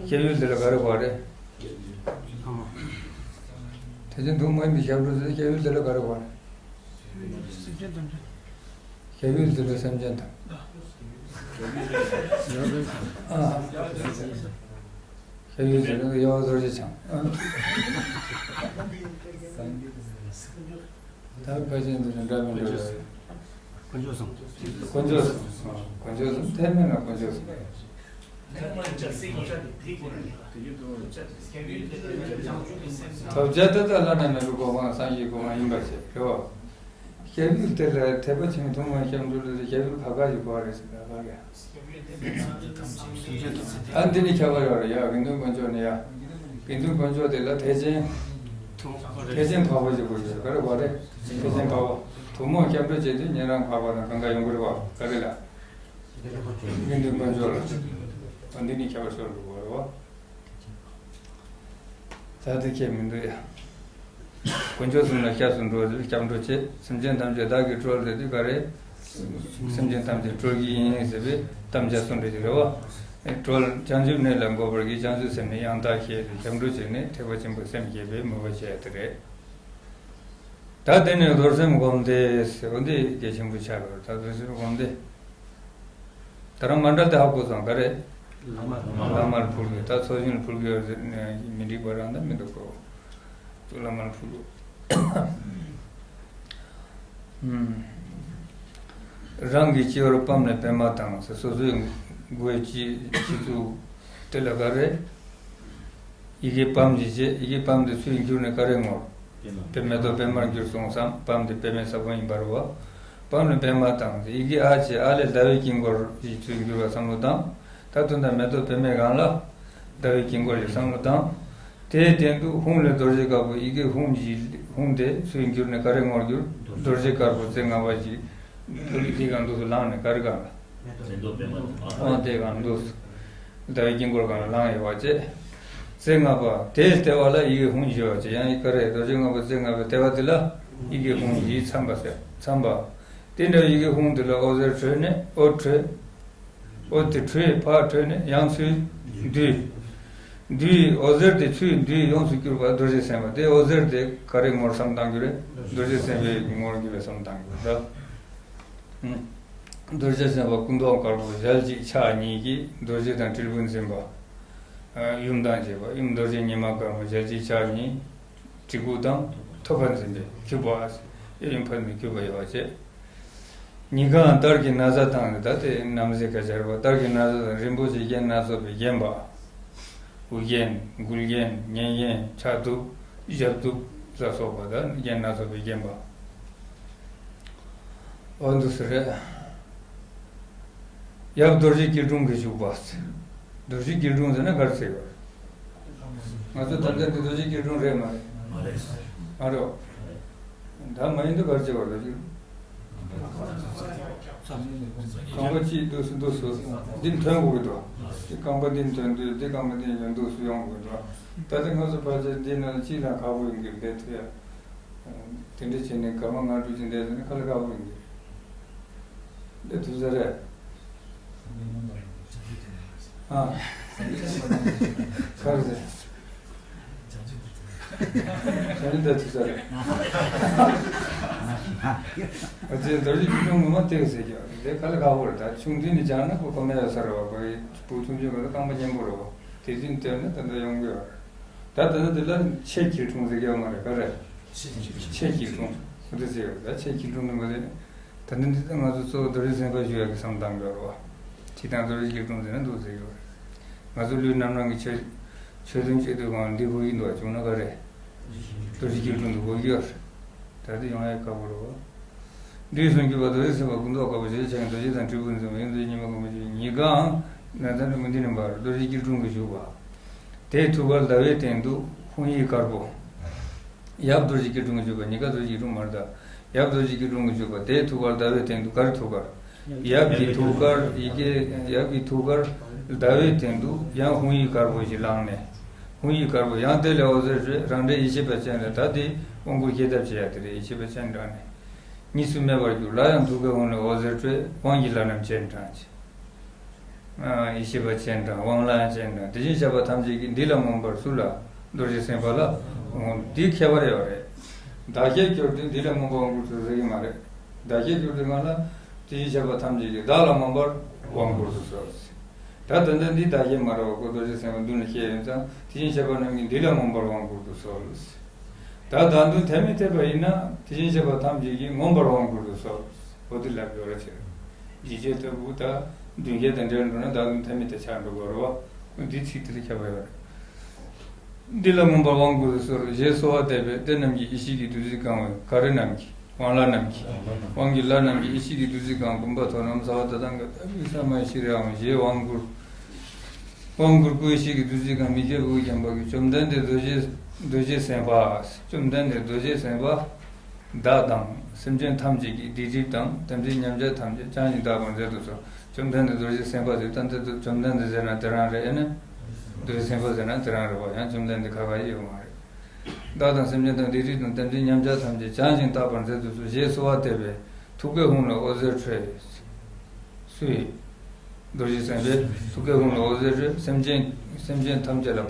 སྐྱབས་ཡུལ་དེ་ལ་ག་རེ་བ་རེད། ཐེག་ཆེན་ཐུན་མོང་མ་ཡིན་པའི་སྐྱབས་འགྲོ་ཟེར་དུས་སྐྱབས་ཡུལ་དེ་ལ་ག་རེ་བ་རེད། སྐྱབས་ཡུལ་དེ་ལ་སེམས་ཅན་དང་། ཨ། སྐྱབས་ཡུལ་དེ་ལ་དབྱེ་བ་རྡོ་རྗེ་འཆང་། ཨ། ད་ཕལ་ཆེར་འདི་ནི་འདྲ་མི་འདྲ་རེད། དཀོན་མཆོག་གསུམ། དཀོན་མཆོག་གསུམ། དཀོན་མཆོག་གསུམ། དཀོན་མཆོག་གསུམ་དེ་མིན་ན་དཀོན་མཆོག་གསུམ་རེད། ཐོབ་བྱ་དེ་དག་བླ་ན་མེད་པའི་གོ་འཕང་སངས་རྒྱས་གོ་འཕང་ཡིན་པ་བྱས་རེད་བ། སྐྱབས་ཡུལ་དེ་ལ་ཐེག་པ་ཆེན་ཐུན་མོང་སྐྱབས་འགྲོ་ལ་སྐྱབས་ཡུལ་ཁ་ཁ་ཞིག་དགོས་རེད་ཟེར་ན་ཁ་ཁ། ཨ་འདི་ནི་ཁྱད་པར་ཡོད་རེད་ཡ། དགེ་འདུན་དཀོན་མཆོག་ནི་ཡ། དགེ་འདུན་དཀོན་མཆོག་དེ་ལ་ཐེག་ཆེན། ཐེག་ཆེན་འཕགས་པ་ཞིག་དགོས་ཡོད་ག་རེ་བ་རེད། ཐེག་ཆེན་འཕགས་པ། ཐུན་མོང་སྐྱབས་འགྲོ་བྱེད་དུས་ཉན་རང་འཕགས་པ་དང་གང་ག་ཡོང་གི་རེད་བ། ག་རེ་ལ། དགེ་འདུན་དཀོན་མཆོག་ལ། ཨ་འདི་ནི་ཁྱད་པར་ཤོར་འགྲོ་གི་རེད་བ། ད་དེ་ཁྱད་མི་འདུག་ཡ། དཀོན་མཆོག་གསུམ་ལ་སྐྱབས་སུ་འགྲོ་ཟེར་སྐྱབས་འགྲོ་བྱེད། སེམས་ཅན་ཐམས་ཅད་བདག་གིས་སྒྲོལ་ཟེར་དུས་ག་རེ། སེམས་ཅན་ཐམས་ཅད་སྒྲོལ་གྱི་ཡིན་ཟེར་བའི་དམ་བཅའ་གསུངས་པའི་རེད་བ། སྒྲོལ་བྱང་ཆུབ་གནས་ལ་འགོད་པར་བགྱི། བྱང་ཆུབ་སེམས་ནི་ཡང་དག་བཞེས་ཟེར་སྐྱབས་འགྲོ་བྱས་ནས་ཐེག་པ་ཆེན་པོའི་སེམས་བསྐྱེད་པའི་མོས་པ་བྱས་དེ་རེད། ད་དེ་ནས་རྡོར་སེམས་བསྒོམ་སྟེ་ཟེར་བ་འདི་གལ་ཆེན་པོ་ཆགས་པ་རེད། ད་རྡོར་སེམས་བསྒོམ་སྟེ། ད་རང་མ་འདྲ་དེ་ཧ་གོ་སོང་ག་རེད། བླ་མར་བླ་མར་ཕུལ་དགོས། ད་ཚོགས་ཞིང་ལ་ཕུལ་དགོས་ཟེར་ནས་མི་འགྲིག་པ་རང་ད་མི་འདུག་གོ། ཚུར་བླ་མར་ཕུལ་དགོས། ཨུམ། རང་གི་སྤྱི་བོར་པདྨ་ནས་པདྨ་དང་ཟེར། སོ་སོའི་མགོའི་སྤྱི་སྤྱི་གཙུག་དེ་ལ་ག་རེ། ཡི་གེ་པདྨ་ཞེས་བྱ། ཡི་གེ་པདྨ་དེ་ཚུར་འགྱུར་ནས་ག་རེ་ངོར། པདྨ། མེ་ཏོག་པདྨར་འགྱུར་སོང་བསམ། པདྨ་དེ་པདྨའི་ས་བོན་ཡིན་པ་རེད་བ། པདྨ་ནས་པདྨ་དང་། ཡི་གེ་ཨ་ཞེས། ཨ་ལས་ཟླ་བའི་དཀྱིལ་འཁོར་ཞིག་ཚུར་འགྱུར་བ་བསམ་བློ་བཏང་། ད་དུང་ད་མེ་ཏོག་པདྨའི་སྒང་ལ་ཟླ་བའི་དཀྱིལ་འཁོར་ཞིག་བསམ་བློ་བཏང་། དེའི་སྟེང་དུ་ཧཱུྃ་ལས་རྡོ་རྗེ་དཀར་པོ། ཡི་གེ་ཧཱུྃ་ཞེས། ཧཱུྃ་དེ་ཚུར་འགྱུར་ནས་ག་རེ་ངོར་འགྱུར། རྡོ་རྗེ་དཀར་པོ་རྩེ་ལྔ་པ་ཞིག་རྡོ་རྗེ་དེའི་སྒང་འདུག་སེ་ལངས་ནས་ག་རེ་སྒང་ལ། མེ་ཏོག་པདྨ། ཨོ་དེའི་སྒང་འདུག་སེ། ཟླ་བའི་དཀྱིལ་འཁོར་སྒང་ལ་ལངས་ཡོད་པ་བྱས། རྩེ་ལྔ་པ་དེའི་ལྟེ་བ་ལ་ཡི་གེ་ཧཱུྃ་ཞེས་པ་བྱས། ཡང་ཡི་གེ་རེད། རྡོ་རྗེ་ལྔ་པོ་རྩེ་ལྔ་པའི་ལྟེ་བ་དེ་ལ་ཡི་གེ་ཧཱུྃ་ཞེས་མཚན་པ་ཟེར། མཚན་པ། དེ་འདྲ་ཡི་གེ་ཧཱུྃ་དེ་ལ་འོད་ཟེར་འཕྲོས་ནས། འོད་འཕྲོས། འོད་དེ་འཕྲོས་ཕར་འཕྲོས་ནས་ཡང་ཚུར་བསྡུས། བསྡུས། འོད་ཟེར་དེ་ཚུར་བསྡུས་ཡོངས་སུ་གྱུར་པ་རྡོ་རྗེ་སེམས་དཔའ། དེ་འོད་ཟེར་དེ་ག་རེ་ངོར་བསམ་བཏང་རྒྱུ་རེད། རྡོ་རྗེ་སེམས་དཔའི་ངོར་གྱུར་པའི་བསམ་བཏང་རྒྱུ་རེད། རྡོ་རྗེ་སེམས་དཔའ་སྐུ་མདོག་དཀར་པོ་ཞལ་གཅིག་ཕྱག་གཉིས་ཀྱིས་རྡོ་རྗེ་དང་དྲིལ་བུ་འཛིན་པ། ཡུམ་དང་བཅས་པ། ཡུམ་རྡོ་རྗེ་ཉི་མ་དཀར་པོ་ཞལ་གཅིག་ཕྱག་གཉིས། གྲི་གུག་དང་ཐོད་པ་འཛིན་པའི་གུས་པ། ཡུམ་ཕ་མའི་གུས་པ་ཡོད་པ་བྱས། ཉི་གང་དར་གྱི་ན་བཟའ་དང་། ད་དེ་ན་བཟའ་ག་ཅི་རེད་པ། དར་གྱི་ན་བཟའ་དང་རིན་པོ་ཆེའི་རྒྱན་སྣ་ཚོགས་པས་བརྒྱན་པ། དབུ་རྒྱན། མགུལ་རྒྱན། སྙན་རྒྱན། ཕྱག་གདུབ། ཞབས་གདུབ་ལ་སོགས་པ་དང་རྒྱན་སྣ་ཚོགས་པས་བརྒྱན་པ། འོ་འདུག་སེ་རེད། ཡབ་རྡོ་རྗེ་སྐྱིལ་ཀྲུང་གིས་བཞུགས་པ། རྡོ་རྗེ་སྐྱིལ་ཀྲུང་ཟེར་ན་ག་རེ་ཟེར་བ། ང་ཚོ་ད་ལྟ་འདི་རྡོ་རྗེ་སྐྱིལ་ཀྲུང་རེད་མ་རེད། མ་རེད། མ་རེད། ད་མ་ཡིན་དུས་ག་རེ་ཟེར་བ་རྡོ་རྗེ། རྐང་པ་གཅིག་འདུག་སེ་འདུག་སེ་འདི་ཐོན་དགོས་ཀྱི་འདུག་འདི་རྐང་པ་འདི་ཐོན་དུས་འདི་རྐང་པ་འདི་ཡོང་འདུག་སེ་ཡོང་དགོས་ཀྱི་འདུག་ད་ལྟ་ང་ཚོ་ཕལ་ཆེར་འདི་ནང་གཅིག་ལ་ཁག་པོ་ཡིན་གྱི་འདུག་ཐུ་ཡ། དེ་འདྲ་བྱས་ནས་ག་མ་ང་འགྲོ་གྱི་འདས་ཟེར་ན་དཀའ་ལས་ཁག་པོ་ཡིན་གྱི་རེད། འདི་ཐུབ་ས་རེད། ཨ། ག་རེ་ཟེར། བྱ་ལི་འདི་ཐུབ་ས་རེད། ཨ་ཙི་རྡོ་རྗེ་སྐྱིལ་ཀྲུང་ངོ་མ་དེ་ཟེར་གྱི་རེད། དེ་དཀའ་ལས་ཁག་པོ་རེད། ད་ཆུང་དུས་ནས་སྦྱངས་ན་ཁོ་གོ་མ་ཡོད་ས་རེད་བ། ཁོ་ཡི་བུ་ཆུང་ཆུང་ག་ཚོད་རྐང་པ་སྙན་པོ་རེད་བ། དེ་ཚོའི་དོན་ནི་ད་ལྟ་ཡོང་གི་ཡོད་རེད། ད་ད་ལྟ་འདི་ལ་ཆེ་སྐྱིལ་ཀྲུང་ཟེར་གྱི་ཡོད་མ་རེད། ག་རེ། ཆེ་སྐྱིལ་ཀྲུང་། ཁོ་དེ་ཟེར་ཡོད་རེད། ད་ཆེ་སྐྱིལ་ཀྲུང་ནི་མ་རེད། ད་ནི་འདི་ད་ང་ཚོ་གཙོ་བོ་རྡོ་རྗེ་སེམས་དཔའ་ཞུ་ཡག་གི་བསམ་བཏང་གི་ཡོད་རེད་བ། ཁྱེད་དང་རྡོ་རྗེ་སྐྱིལ་ཀྲུང་ཟེར་ན་འདུག་ཟེར་གྱི་ཡོད་རེད། ང་ཚོ་ལུས་རྣམ་སྣང་གི་ཆོས་ཆོས་དོན་བྱེད་དུས་གང་འདི་གོ་གི་འདུག་བ། བྱུང་ན་ག་རེ། རྡོ་རྗེ་སྐྱིལ་ཀྲུང་འདི་གོ་གི་ཡོད་རེད། ད་འདི་ཡོང་ཡག་དཀའ་པོ་རེད་བ། འདི་གསུང་གི་བ་རྡོ་རྗེ་སེམས་དཔའ་སྐུ་མདོག་དཀར་པོ་ཞལ་ཕྱག་རྡོ་རྗེ་དང་དྲིལ་བུ་འཛིན་པ། ཡུམ་རྡོ་རྗེ་ཉི་མ་དཀར་པོ་ཞེས་ཉི་གང་ན་ད་འདི་མི་འདི་ནི་འབར་རྡོ་རྗེ་སྐྱིལ་ཀྲུང་གིས་བཞུགས་པ། དེའི་ཐུགས་ཀར་ཟླ་བའི་སྟེང་དུ་ཧཱུྃ་ཡིག་དཀར་པོ། ཡབ་རྡོ་རྗེ་སྐྱིལ་ཀྲུང་གིས་བཞུགས་པ། ཉི་ག་རྡོ་རྗེ་སྐྱིལ་ཀྲུང་མ་རེད་ད། ཡབ་རྡོ་རྗེ་སྐྱིལ་ཀྲུང་གིས་བཞུགས་པ། དེའི་ཐུགས་ཀར་ཟླ་བའི་སྟེང་དུ་ག་རེ་ཐུགས་ཀར། ཡབ་ཀྱི་ཐུགས་ཀར་ཡི་གེ། ཡབ་ཀྱི་ཐུགས་ཀར་ཟླ་བའི་སྟེང་དུ་ཡང་ཧཱུྃ་ཡིག་དཀར་པོ་ཞིག་བླངས་ནས། ཧཱུྃ་ཡིག་དཀར་པོ། ཡང་དེ་ལས་འོད་ཟེར་འཕྲོས། རང་འདྲའི་ཡེ་ཤེས་པ་ཅན་ལ། ད་དེ་དབང་བསྐུར་ཤེས་ཐབས་བྱེད་ཡ་དེ་རེད། ཡེ་ཤེས་པ་ཅན་དྲངས་ནས། གཉིས་སུ་མེད་པར་གྱུར། སླར་ཡང་ཐུགས་ཀའི་ཧཱུྃ་ལས་འོད་ཟེར་འཕྲོས། དབང་གི་ལྷ་རྣམས་སྤྱན་དྲངས་བྱས། ཡེ་ཤེས་པ་སྤྱན་དྲངས། དབང་ལྷ་སྤྱན་དྲངས། དེ་བཞིན་གཤེགས་པ་ཐམས་ཅད་ཀྱིས། འདི་ལ་མངོན་པར། སུ་ལ། རྡོ་རྗེ་སེམས་དཔའ་ལ། འོང་། འདི་ཁྱད་པར་ཡོད་རེད། བདག་གཞན་སྐྱོབ་དུས་འདི་ལ་མངོན་པར་དབང་བསྐུར་དུ་གསོལ་གྱི་མ་རེད། བདག་གཞན་སྐྱོབ་དུས་སྒང་ལ་དེ་བཞིན་གཤེགས་པ་ཐམས་ཅད་ཀྱིས། བདག་ལ་མངོན་པར་དབང་བསྐུར་དུ་གསོལ། ད་ད་ལྟ་འདི་བདག་གཞན་མ་རེད་བ། ཁོ་རྡོ་རྗེ་སེམས་དཔའ་མདུན་ལ་བཤད་ཡོད་ཙང་། དེ་བཞིན་གཤེགས་པ་རྣམས་ཀྱིས། འདི་ལ་མངོན་པར་དབང་བསྐུར་དུ་གསོལ། ད་བདག་མདུན་དད་མོས་ཐེབས་པ་ཡིན་ན། དེ་བཞིན་གཤེགས་པ་ཐམས་ཅད་ཀྱིས་མངོན་པར་དབང་བསྐུར་དུ་གསོལ། འོ་དེ་ལབ་ཡོད་རེད་ཕྱིར། འཇིགས་བྱེད་ལྟ་བུ་ད་མདུན་བསྐྱེད་དང་འབྲེལ་འགྲོ་ན་བདག་མདུན་དད་མོས་དེ་ཆགས་འགྲོ་དགོས་རེད་བ། འདི་ཚིག་དེ་ལ་ཁྱབ་པ་ཡོད་རེད། འདི་ལ་མངོན་པར་དབང་བསྐུར་དུ་གསོལ། ཞེས་གསོལ་བ་འདེབས་པས། དེ་རྣམས་ཀྱི་ཡེ་ཤེས་ཀྱི་བདུད་རྩི་གང་བས། ག་རེ་རྣམས་ཀྱི། དབང་ལྷ་རྣམས་ཀྱི། དབང་གི་ལྷ་རྣམས་ཀྱི་ཡེ་ཤེས་ཀྱི་བདུད་རྩི་གང་། བུམ་པ་ཐོག་རྣམས་སརྦ་དྷ་དྷརྨ་ཀ་ཏ་བི་ས་མ་ཤྲི་ཡཾ། ཞེས་དབང་བསྐུར། དབང་བསྐུར་བུ་ཡེ་ཤེས་ཀྱི་བདུད་རྩི་གང་། མི་བསྐྱོད་དབུ་བརྒྱན་པ་གི། བཅོམ་ལྡན་འདས་རྡོ་རྗེ། རྡོ་རྗེ་སེམས་དཔའ། བཅོམ་ལྡན་འདས་རྡོ་རྗེ་སེམས་དཔའ། བདག་དང་སེམས་ཅན་ཐམས་ཅད་ཀྱི་སྡིག་སྒྲིབ་དང་དམ་ཚིག་ཉམས་ཆག་ཐམས་ཅད་བྱང་ཞིང་དག་པར་མཛད་དུ་གསོལ། བཅོམ་ལྡན་འདས་རྡོ་རྗེ་སེམས་དཔའ་ཟེར། ད་འདི་བཅོམ་ལྡན་འདས་ཟེར་ན་དེ་རང་རེད། ཨེ་ནི། རྡོ་རྗེ་སེམས་དཔའ་ཟེར་ན་དེ་རང་རེད་བ། ཡང་བཅོམ་ལྡན་འདས་ཁ་ཁ་ཡོད་མ་རེད། བདག་དང་སེམས་ཅན་དང་། སྡིག་སྒྲིབ་དང་། དམ་ཚིག་ཉམས་ཆག་ཐམས་ཅད། བྱང་ཞིང་དག་པར་མཛད་དུ་གསོལ། ཞེས་གསོལ་བ་འདེབས་པས་ཐུགས་ཀའི་ཧཱུྃ་ལས་འོད་ཟེར་འཕྲོས། སུ་ཡི། རྡོ་རྗེ་སེམས་དཔའི་ཐུགས་ཀའི་ཧཱུྃ་ལས་འོད་ཟེར་འཕྲོས། སེམས་ཅན་སེམས་ཅན་ཐམས་ཅད་ལ་